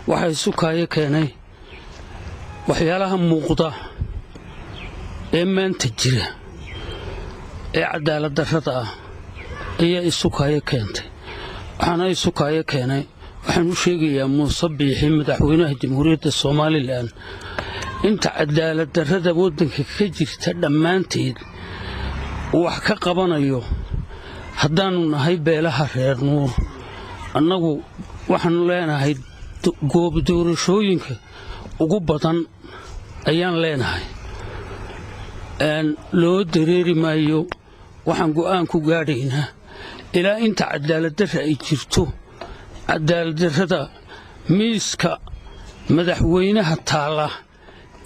Waxaa isu kaayo keenay waxyaalaha muuqda ee maanta jira ee cadaalad darrada ah ayaa isu kaayo keentay. Waxaana isu kaayo keenay, waxaan u sheegayaa Muuse Biixi, madaxweynaha Jamhuuriyadda Somaliland, inta cadaalad darrada waddanka ka jirta dhammaanteed uu wax ka qabanayo, haddaannu nahay beelaha Reer Nuur, annagu waxaannu leenahay goob doorashooyinka ugu badan ayaan leenahay. Loo dareeri maayo. Waxaan go'aan ku gaadhaynaa ilaa inta cadaaladdarra ay jirto, cadaaladdarrada miiska madaxweynaha taalla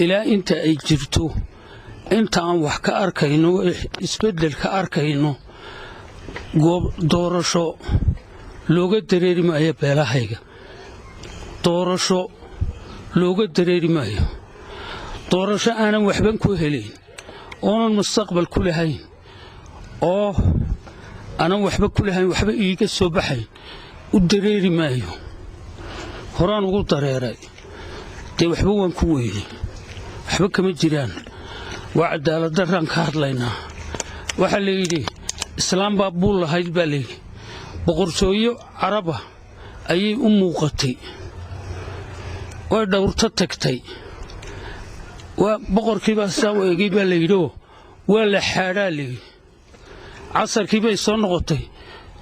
ilaa inta ay jirto, inta aan wax ka arkayno, isbeddel ka arkayno, goob doorasho looga dareeri maayo. Beelahayga doorasho looga dareeri maayo. Doorasho aanan waxban ku helayn oonan mustaqbal ku lahayn oo aanan waxba ku lahayn, waxba iiga soo baxayn, u dareeri maayo. Horaan ugu dareeray dee, waxba waan ku weynay, waxba kama jiraan. Waa cadaaladdarraan ka hadlaynaa. Waxaa la yidhi islaam baa buul lahayd baa layidhi. Boqortooyo Caraba ayay u muuqatay, way dhowrto tagtay. Boqorkiibaa sidaa u eegay baa layidhioo waa la xaadhaa layidhi. Casarkii bay soo noqotay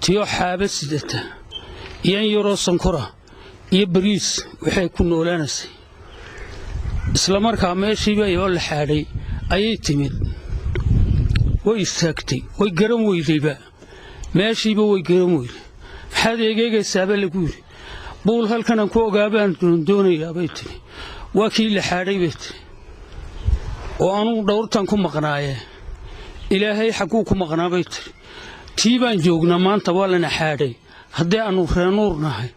tiyoo xaaba sidata iyo in yaroo sankora iyo bariis waxay ku noolaanaysay. Isla markaa meeshiiba oo la xaadhay ayay timid, way istaagtay, way garan weydayba meeshiiba, way garan weyday. "Maxaad eegeegaysaaba?" lagu yidhi. "Buul halkanaan ku ogaabaan doonayaa," bay tidhi. "Waa kii la xaadhay," bay tidhi, "oo anugu dhowrtan ku maqnaaye. Ilaahay xagguu ku maqnaa?" bay tidhi. Tii baan joognaa maanta. Waa lana xaadhay haddii aannu Reer Nuur nahay,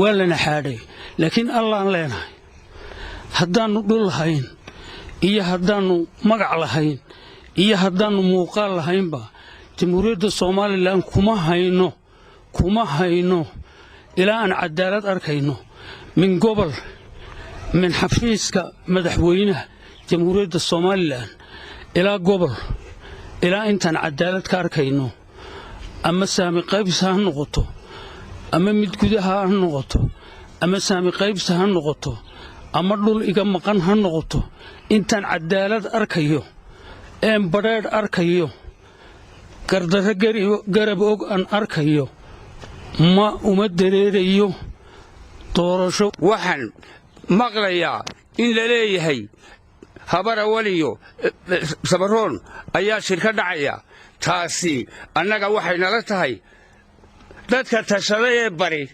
waa lana xaadhay, laakiin Allaan leenahay. Haddaannu dhul lahayn iyo haddaannu magac lahayn iyo haddaannu muuqaal lahaynba, Jamhuuriyadda Somaliland kuma hayno, kuma hayno ilaa aan cadaalad arkayno, min gobol, min xafiiska madaxweynaha Jamhuuriyadda Somaliland ilaa gobol, ilaa intaan cadaalad ka arkayno, ama saami qaybsi ha noqoto, ama mid gudaha ha noqoto, ama saami qaybsi ha noqoto, ama dhul iga maqan ha noqoto, intaan cadaalad arkayo een badheedh arkayo, gardarro garab og aan arkayo, ma uma dareerayo doorasho. Waxaan maqlayaa in la leeyahay Habar Awal iyo Sabaroon ayaa shir ka dhacaya. Taasi annaga waxay nala tahay dadka tashaday ee bari,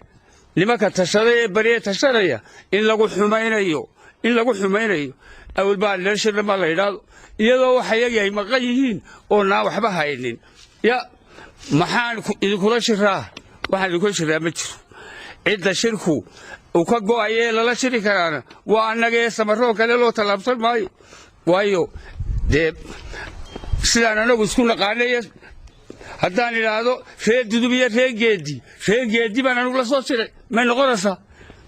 nimanka tashaday ee bari ee tashanaya, in lagu xumaynayo, in lagu xumaynayo. Awal baa nala shirna ma la yidhaahdo, iyadoo waxa yagii ay maqan yihiin oo naa waxba haynin. Ya maxaan idinkula shiraa? Waxaan idinkula shiraa ma jiro. Cidda shirku uu ka go'aya ee lala shiri karaana waa annaga ee Samaroon kale loo tallaabsan maayo. Waayo dee, sidaan anagu isku naqaanay, haddaan idhaahdo Reer Dudub iyo Reer Geedi, Reer Geedi baan anugu la soo shiray, may noqonaysaa?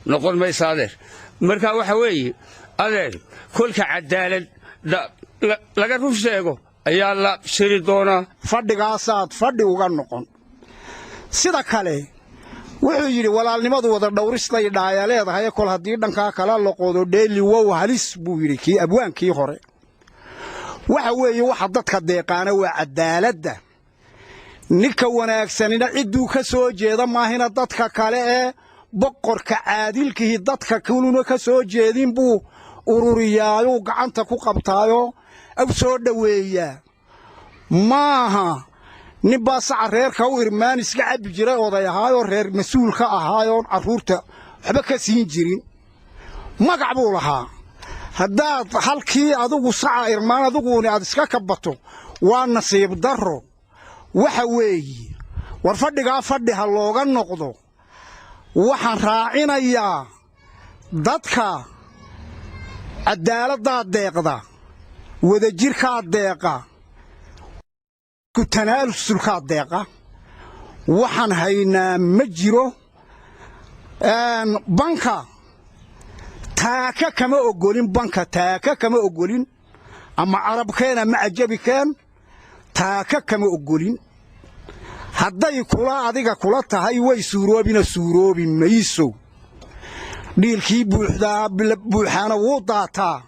Noqon maysa, adeer. Marka waxa weeye, adeer, kolka cadaalad laga run sheego ayaa la shiri doonaa. Fadhigaasaad fadhi uga noqon. Sida kale wuxuu yidhi: "Walaalnimadu wada dhowristay dhaaya leedahay, kol haddii dhankaa kala loqodo dheeli wow halis," buu yidhi kii abwaankii hore. Waxa weeye, waxa dadka deeqaana waa cadaaladda. Ninka wanaagsanina cidduu ka soo jeeda maahina dadka kale ee boqorka caadilkihii dadka kuluna ka soo jeedin buu ururiyaayuu gacanta ku qabtaayoo aw soo dhoweeyaa. Maaha nin baa saca reerka u irmaan iska cabbi jiray, oday ahaayoo reer mas-uul ka ahaayoon carruurta waxba ka siin jirin, magac buu lahaa. Haddaad halkii adigu saca irmaan adiguuni aad iska kabato, waa nasiib darro. Waxa weeye, war fadhigaa fadhi ha looga noqdo. Waxaan raacinayaa dadka cadaaladdaa deeqda, wadajirkaa deeqa, ku tanaasulkaa deeqa. Waxaan haynaa ma jiro. Banka Taaka kama ogolin banka, taaka kama ogolin, ama Carabkeen ama Cajabikeen, taaka kama ogolin. Hadday kula adiga kula tahay way suuroobina, suuroobi mayso. Dhiilkii buuxdaa buuxaana wuu daataa.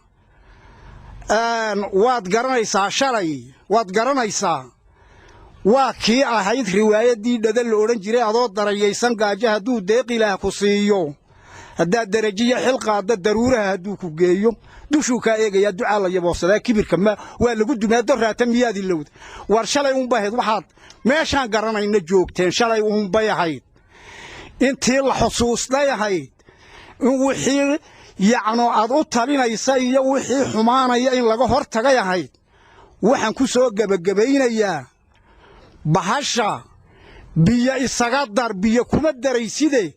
Waad garanaysaa shalay, waad garanaysaa, waa kii ahayd riwaayaddii Dhada la odhan jiray: "Adoo darayaysan gaajo hadduu deeq Ilaah ku siiyo, haddaad derajiyo xil qaadda, daruuraha hadduu ku geeyo, dushuu kaa eegayaa, ducaa la yaboobsadaa, kibirka ma waa lagu dumaa, doraata miyaad ilowda?" War shalay uunbay ahayd waxaad meeshaan garanayna joogteen. Shalay uunbay ahayd intii la xusuustay ahayd in wixii yacno aad u talinaysa iyo wixii xumaanaya in laga hor tagay ahayd. Waxaan ku soo gebagabaynayaa: bahasha biyo isaga dar, biyo kuma darayside,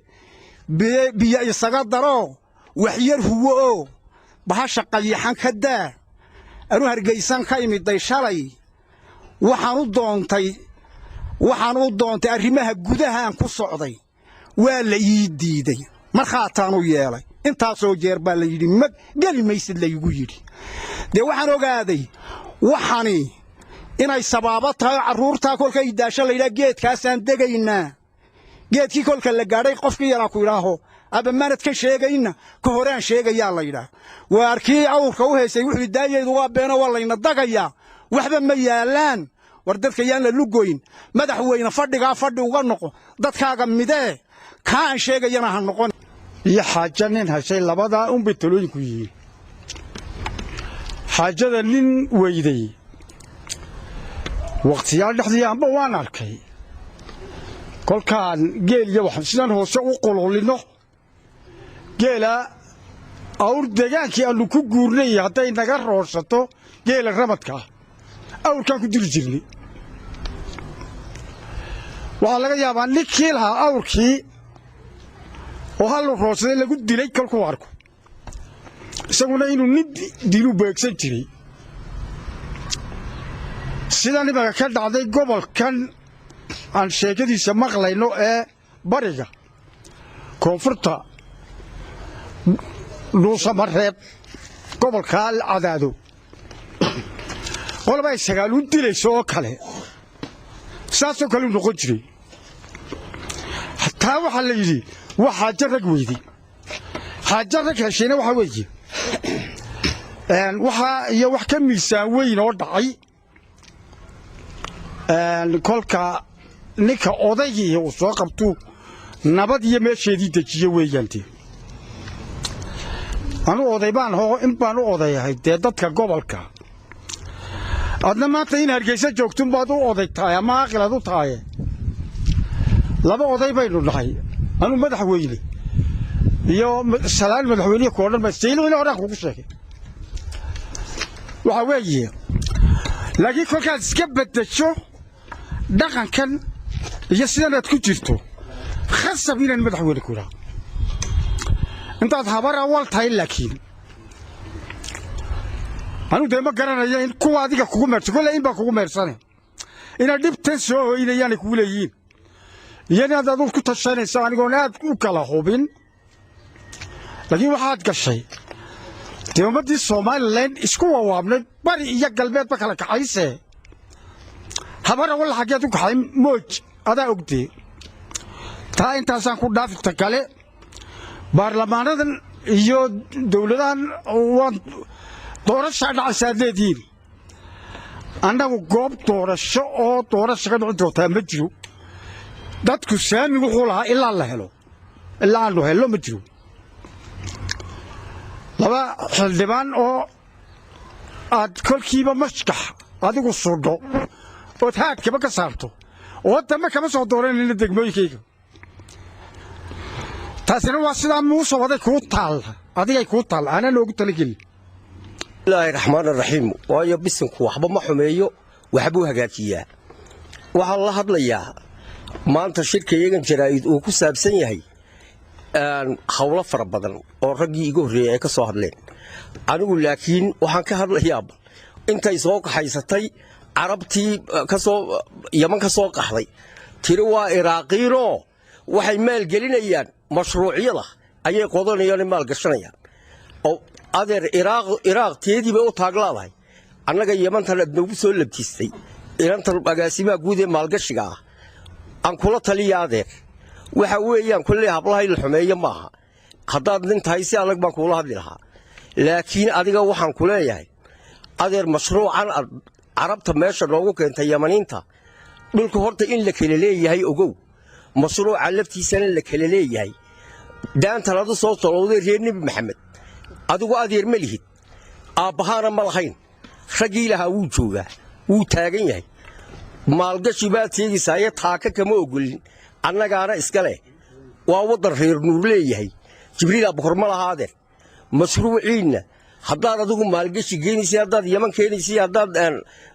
biyo isaga daroo waxyar huwo oo bahasha qayaxan ka daa. Anu Hargaysan ka imiday shalay. Waxaan u doontay arrimaha gudahaan ku socday, waa la ii diiday. Markhaataan u yeelay, intaasoo jeer baa la yidhi ma geli maysid laygu yidhi. Dee waxaan ogaaday waxani inay sabaabo tahay oo carruurtaa kolkay daasho layidhaha geedkaasaan degaynaa. Geedkii kolka la gaadhay, qofkii yaraa ku idhaaho: "Abba, maanad ka sheegayna ka horaan sheegayaa," la yidhaah. Waar kii awrka u haysay wuxuu daayaydu waa beeno, waa layna dagayaa, waxba ma yaallaan. War dadka yaan la lugoyn. Madaxweyne, fadhigaa fadhi uga noqo, dadkaaga midee, kaa aan sheegayana ha noqon. Iyo xaajo nin heshay, labadaa unbay talooyinku yihiin. Xaajada nin weyday wakhtiyaal dhexdii amba waan arkay, kolkaan geel iyo wax sidaan hoose u qululinno, geela awr degaankii aannu ku guurnay hadday naga roorsato geela ramadka ah, awrkaan ku diri jirnay. Waxaa laga yaabaa ninkii lahaa awrkii oo hallu roorsaday lagu dilay, kolkuu arko isaguna inuu nin dilu beegsan jiray. Sidan imanka ka dhacday gobolkan aan sheekadiisa maqlayno ee bariga koonfurta Dhuusamareeb, gobolkaa Cadaado, qolaba ay sagaal u dilayso oo kale, saasoo kale u noqon jiray. Taa waxaa la yidhi waa xaajo rag weyday. Xaajo rag heshayna waxaa weeye waxaa iyo wax ka miisaan weyn oo dhacay. Kolka ninka odaygii uu soo qabtuu nabad iyo meesheedii dejiye weeyaan. Dee anuu oday baan hoo, in baan u odayahay dee dadka gobolka. Adna maanta in Hargeysa joogtun baad u oday tahay ama aqilaad u tahaye. Laba oday baynu nahay, anuu madaxweyne iyo salaan madaxweynihi ku odhan ba saylicina horaan kugu sheegay. Waxaa weeye laakiin kolkaad iska beddesho dhaqankan iyo sidanaad ku jirto, khasab inaan madaxweyne ku idhaa intaad Habar Awal tahay. Laakiin anuu dee ma garanayo in kuwa adiga kugu meersan, kolle in baa kugu meersane, inaad dhibtan soo hoynayaanay kugu leeyihiin iyo inaad adugu ku tashanayso anigoon aad u kala hubin. Laakiin waxaad gashay dee ummaddii Somalilan isku wawaabnay, bari iyo galbeedba kala kaxayse. Habar Awal xaggeed u kaxay mooj adaa ogdee. Taa intaasaan ku dhaafita. Kale baarlamaanadan iyo dowladahan waan doorashaa dhacaysaad leedihiin. Annagu goob doorasho oo doorasha ka dhici doontaa ma jiro. Dadku saami wuxuu lahaa ilaa la helo, ilaa aanu hello, ma jiro. Laba xildhibaan oo aad kolkiiba mashkax adigu sudho ood haadkaba ka saarto oo dambe kama soo dooranayna degmooyinkayga. Taasina waa sidaa Muuse waday kuu taalla, adigay kuu taalla, aanaa noogu talagelin. Bismillaahi raxmaan raxiim. Waayo bisinku waxba ma xumeeyo, waxbuu hagaajiyaa. Waxaan la hadlayaa maanta shirka iyagan jaraa'id uu ku saabsan yahay howlo fara badan oo raggii iga horreeyey ay ka soo hadleen. Anigu laakiin waxaan ka hadlayaa intay soo kaxaysatay Carabtii kasoo Yaman ka soo qaxday, tiri waa Iraaqiinoo waxay maalgelinayaan mashruucyada ayay qodanayaan, maalgashanayaan. Oo adeer, Iraaq teedii bay u taaglaadahay. Annaga Yemantan aad noogu soo labtistay, inantan agaasimaha guud ee maalgashiga ah aan kula taliya adeer, waxa weeyaan kolley hablaha in la xumeeyo maaha. Haddaad nin tahay si adag baan kuula hadli lahaa, laakiin adiga waxaan ku leeyahay adeer, mashruucan aad Carabta meesha noogu keentay, Yamaniinta, dhulka horta in la kala leeyahay ogow, mashruuca laftiisana la kala leeyahay. Daantan adu soo tolowday reer Nebi Maxamed, adigu adeer ma lihid, aabbahaana ma lahayn. Raggii lahaa wuu joogaa, wuu taagan yahay. Maalgashi baad sheegaysaaye, taaka kama ogolin, annagaana iska leh. Waa waddan reer Nuur leeyahay, Jibriil Abukor ma laha adeer. Mashruuciinna haddaad adigu maalgashi keenaysa, haddaad Yaman keenaysa, haddaad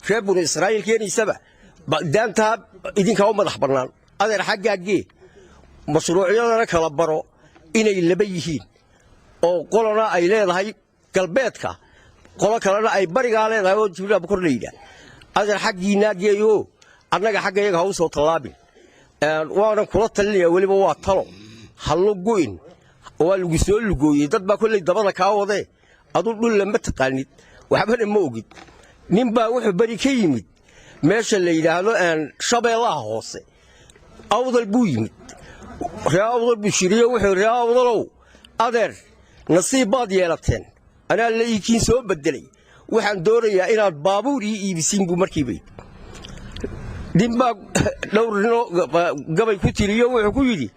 reer Banu Israa'iil keenaysaba, daantaa idinkaa u madax bannaan adeer. Xaggaa gee mashruucyadana, kala baro inay laba yihiin oo qolona ay leedahay galbeedka, qolo kalena ay barigaa leedahay oo Jibriil Abukor la yidhaah. Adeer, xaggiinaa geeyo, annaga xagga iyaga ha u soo tallaabin. Waanan kula talinaya weliba, waa talo, hallo go'in. Waa lagu soo lugooyey, dad baa kolley dabada kaa wadee. Aduu dhul lama taqaanid, waxbana ma ogid. Nin baa wuxuu beri ka yimid meesha la yidhaahdo Shabeellaha Hoose, Awdal buu yimid. Ree Awdal buu shiriyo, wuxuu: "Ree Awdalow, adeer nasiib baad yeelateen, anaa la iikiin soo beddelay. Waxaan doonayaa inaad baabuur ii iibisiin," buu markiiba yidhi. Nin baa dhowr ninoo gabay ku tiriyo, wuxuu ku yidhi: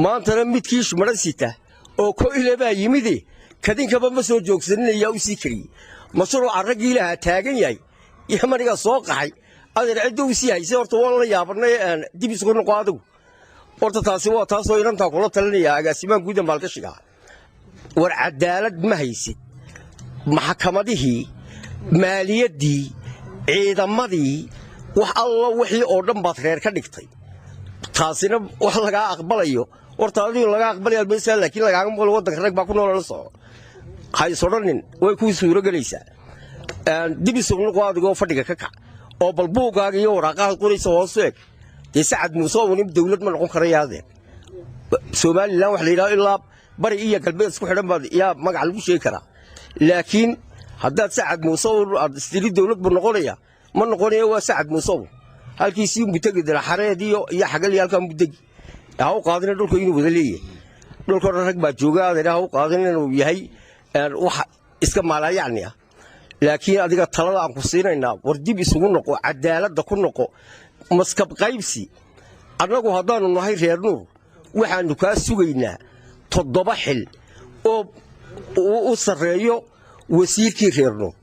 "Maantana midkii shumadhan sita oo koyle baa yimide, kadinkaba ma soo joogsaninayaa u sii kariyey." Mashruuca raggii lahaa taagan yahay, Yamaniga soo qaxay adeer cidda u sii haysay horta waan la yaabanay. Dib isugu noqo adigu horta. Taasi waa taasoo inantaa kula talinaya agaasimaha guuda maalgashiga. War cadaalad ma haysid, maxkamadihii, maaliyaddii, ciidamadii, wax allo wixii oo dhan baad reer ka dhigtay. Taasina wax lagaa aqbalayo horta adigu lagaa aqbalayaa maysaa, laakiin lagaaga maqlo. Waddanka rag baa ku noola, la soco. Ha is odhanin way kuu suuro gelaysaa. Dib isugu noqo adigoo fadhiga ka kac oo bal buuggaaga iyo waraaqahaad qoraysa hoosu eg. Dee Sacad Muuse uun dawlad ma noqon karaya adeer. Somaliland waxa la yidhahdo ilaa bari iyo galbeed isku xidhan baad yaa magac lagu sheegi karaa, laakiin haddaad Sacad Muuse aad istiri dawlad buu noqonaya, ma noqonayo. Waa Sacad Muuse uun halkiisii mutegi dira, Xareed iyo Xagal iyo halkaa mutegi. Ha u qaadina dhulka inuu wada leeyahay. Dhulka dhan rag baa jooga adeer, ha u qaadin inuu yahay wax iska maalayacni ah. Laakiin adiga talada aan ku siinaynaa, war dib isugu noqo, cadaaladda ku noqo, maskab qaybsi. Annagu haddaannu nahay reer Nuur, waxaannu kaa sugaynaa 7 xil oo u sarreeyo wasiirkii reer Nuur.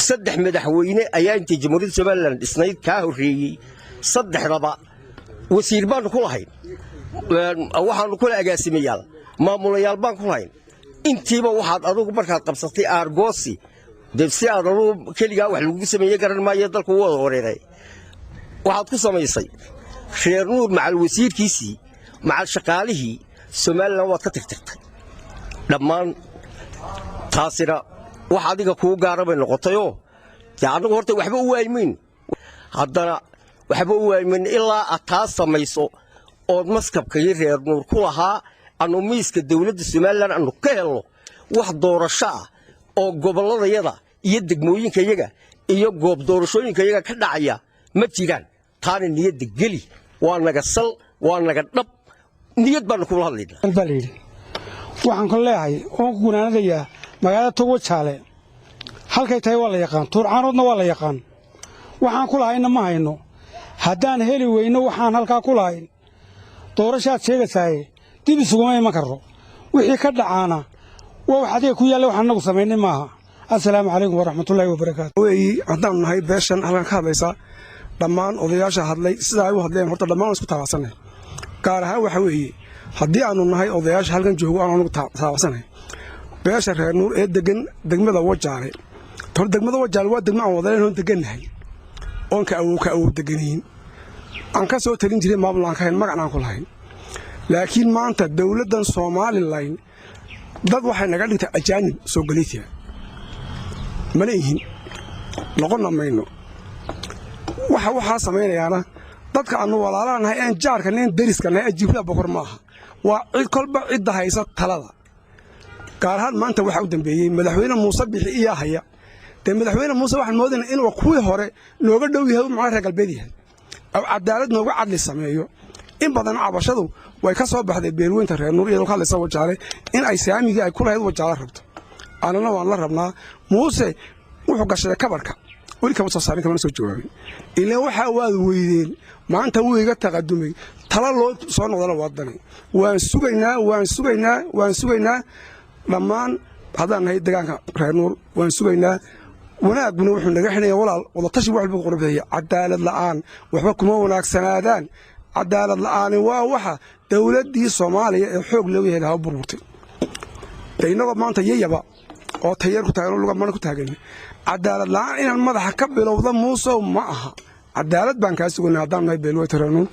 Saddex madaxweyne ayaa intay Jamhuuriyadda Somaliland dhisnayd kaa horreeyey, saddexdaba wasiir baannu ku lahayn, waxaannu kula agaasimayaal, maamulayaal baan ku lahayn. Intiiba waxaad adugu markaad qabsatay aargoosi, dee si aad adugu keligaa wax lagugu sameeye garan maayo, dalku u wada wareeray. Waxaad ku samaysay reer Nuur macal wasiirkiisii, macal shaqaalihii Somaliland waad ka tirtirtay dhammaan. Taasina wax adiga kuu gaara bay noqotayoo dee annagu horta waxba u waaymayno, haddana waxba u waaymayno ilaa aad taas samayso ood maskabkii reer Nuur ku lahaa annu miiska dowladda Somaliland annu ka helno. Wax doorasho ah oo gobolladayada iyo degmooyinkayaga iyo goob doorashooyinkayaga ka dhacaya ma jiraan. Taana niyadda geli, waa naga sal, waa naga dhab, niyad baannu kula hadlaynaa. Baa la yidhi. Waxaan ku leeyahay oon ku gunaanadayaa, magaalada Togo Jaale halkay tahay waa la yaqaan, Tuurcaanoodna waa la yaqaan. Waxaan ku lahayna ma hayno. Haddaan heli weyno waxaan halkaa ku lahayn, doorashaad sheegaysaaye dib isuguma iman karro. Wixii ka dhacaana waa wax adiga ku yaalla, waxaan annagu samaynay maaha. Assalaamu calaykum waraxmatullaahi wabarakaatu. Weeyi, haddaanu nahay beeshan halkan ka hadlaysa, dhammaan odayaasha hadlay sidaa ay u hadleen horta dhammaan waan isku taabacsanay. Gaar ahaan waxa weeye, haddii aanu nahay odayaasha halkan joogo, aanu anugu taabacsanay beesha reer Nuur ee degan degmada Wajaale. Hor degmada Wajaale waa degmo aan wadaleen oon degannahay, oon ka awow ka awow deganiin, aan ka soo talin jiray, maamul aan ka hayn, magacan aan ku lahayn. Laakiin maanta dowladdan Somaliland dad waxay naga dhigtay ajaanib soo galiitiya. Mana ihin, noqonna mayno. Waxa waxaa samaynayaana dadka aannu walaalaha nahay, een jaarka neen, deriska nahay, Jibriil Abokor maaha. Waa cid kolba cidda haysa talada. Gaar ahaan maanta waxaa u dambeeyey Madaxweyne Muuse Bixi iyaa haya. Dee Madaxweyne Muuse waxaan moodayna inuu kuwii hore nooga dhow yahay, macna reer galbeed yahay oo cadaalad nooga cadli sameeyo. In badan cabashadu way ka soo baxday beelweynta Reer Nuur, iyadoo ka hadlaysa Wajaale in ay saamigii ay ku lahayd Wajaale rabto. Annana waan la rabnaa. Muuse wuxuu gashaday kabarka, weli kama soo saarin, kamana soo jawaabin. Ilaan waxaa waad weydeen, maanta wuu iga taqadumay. Tala loo soo noqdana waa dani. Waan sugaynaa, waan sugaynaa, waan sugaynaa. Dhammaan haddaan nahay degaanka Reer Nuur waan sugaynaa. Wanaagguna wuxuu naga xidhaya, walaal, wadatashi. Wax walba qurbeeya cadaalad la'aan waxba kuma wanaagsanaadaan. Cadaalad la'aani waa waxa dowladdii Soomaaliya ee xoog loo yahay lahaa burburtay. Dee innagoo maanta yayaba oo tayeer ku taagan oo luga mana ku taagan, cadaalad la'aan inaan madaxa ka bilowda, Muusow, ma aha. Cadaalad baan kaa suganay haddaan nahay beelweyta Reer Nuur.